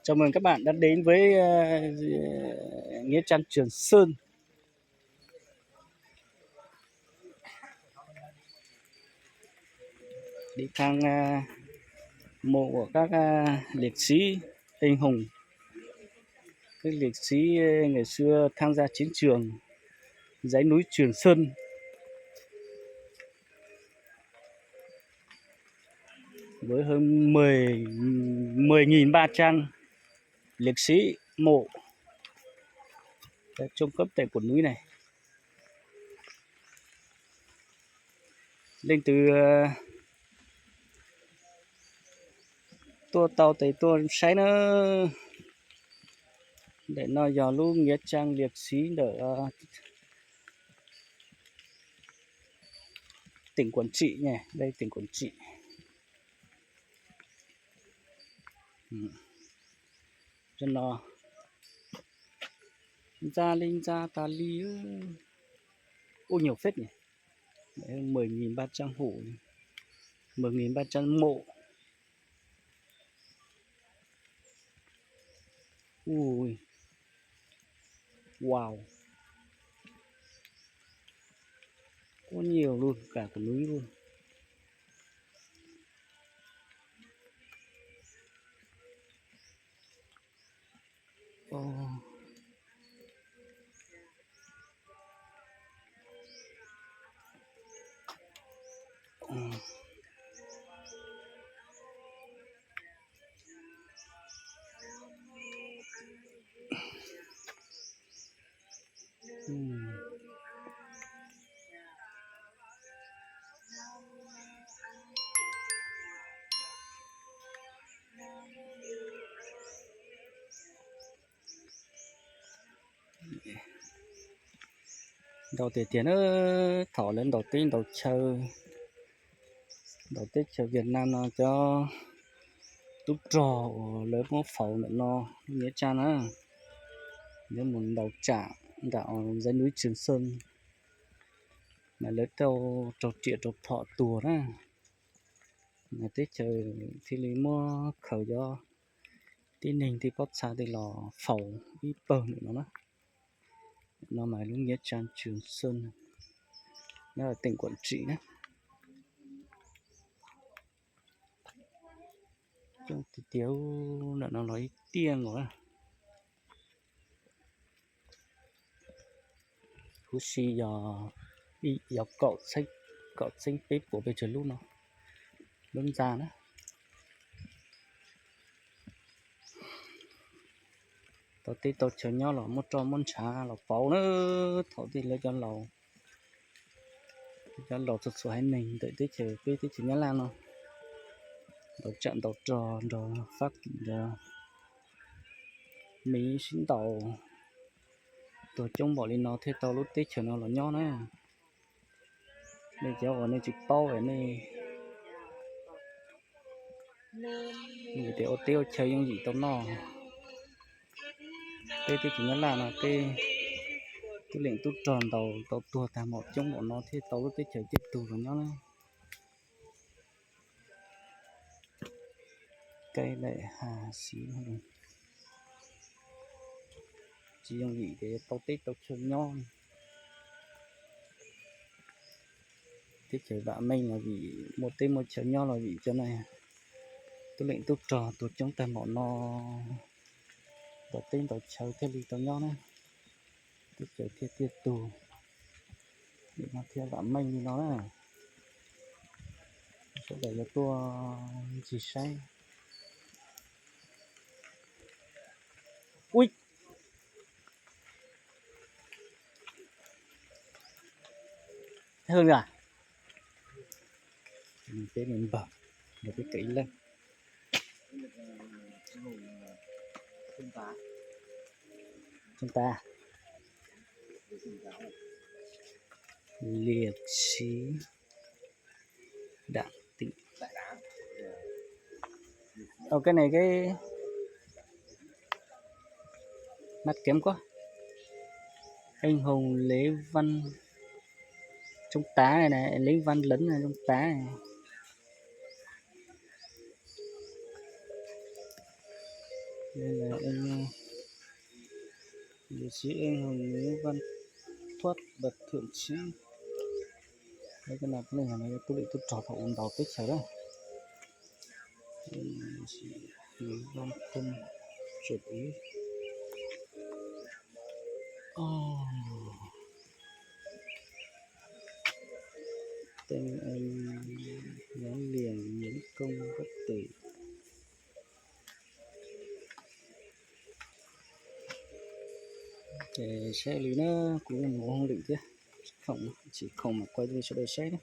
Chào mừng các bạn đã đến với ờ, nghĩa trang Trường Sơn. Đi thăm ờ, mộ của các ờ, liệt sĩ anh hùng, các liệt sĩ ờ, ngày xưa tham gia chiến trường dãy núi Trường Sơn với hơn mười mười nghìn ba trăm liệt sĩ mộ đã chôn cất tại quận núi này. Leej twg tuaj tau tes tuaj saib na. Ntawm no yog lub nghĩa trang liệt sĩ ntawm tỉnh Quảng Trị nha, đây tỉnh Quảng Trị. Cov no ntxa li ntxa tas li. Ui, nhiều phết nhỉ. Mười nghìn ba trăm hũ, mười nghìn ba trăm mộ. Ui, wow, quá nhiều luôn, cả của núi luôn. Ồ. Ồ. Ntau tiag tiag na, thaum lawv ntaus teb ntaus chaw, ntaus teb chaws Việt Nam no cov tub rog uas lawv muab faus ntawm no, nghĩa trang na, lawv mus ntaus tsam nram dãy núi Trường Sơn, mas lawv tau raug riam raug phom tuag na. Mas teb chaws thiaj li muab khaws cov tib neeg tej pob txha tej los faus ib pawg ntawm no na. No mas lub nghĩa trang Trường Sơn, nyob tỉnh Quảng Trị na. Coob tiag tiag, ntawm no los ib tiaj nkaus na. Huv si yog, yog kaum txhiab, kaum txhiab peb puas pes tsawg lub no, lub ntxa na. Tau teb tau chaw nyob los muab roj muab ntshav los pauv na. Thaum tej lawv cov laus, cov laus txhua txhua haiv neeg ntawm teb chaws, peb teb chaws Nyab Laj no, ntaus tsam ntaus rog nrog Fab Kis nrog Miv sib ntaus tuag coob npaum li no thiaj tau lub teb chaws no los nyob na. Nej cov uas nej tsis paub es nej, nej tias ua teb ua chaw yooj yim tau noj. Peb teb chaws Nyab Laj no tej tub leej tub rog ntaus tau tuag tag npaum coob npaum no thiaj tau lub teb chaws tej tug los nyob na. Kaij daim ha xi, tsis yooj yim ces tau teb tau chaw nyob. Teb chaws vam meej los vim muaj teb muaj chaw nyob los vim cov no tub leej tub rog tuag coob tag npaum no, ntaus teb ntaus chaw thiaj li tau nyob na. Teb chaws thiaj tiaj tug, vim no thiaj vam meej li no na. Sawv daws yuav tuaj ncig saib. Ui, Hưng à? Peb me npawg, peb kawm ib leeg. Trung tá. Liệt sĩ Đặng Tịnh. Ồ, cái này cái mắt kiếng quá. Anh hùng Lê Văn, trung tá này này, Lê Văn Lấn này, trung tá này. Đây là anh, ờ, liệt sĩ anh hùng Nguyễn Văn Thoát, bậc thượng sĩ. Đấy, cái này cũng là tub lịm tub rog thaum ua ntaus teb chaws đó. Nguyễn Văn Thuân, chuẩn úy. Ồ. Tên anh gắn liền những công bất tử. Ces saib li na, kuv mus hauj lwm thiab, tsis khoom, tsis khoom mas quay li sawv daws saib na.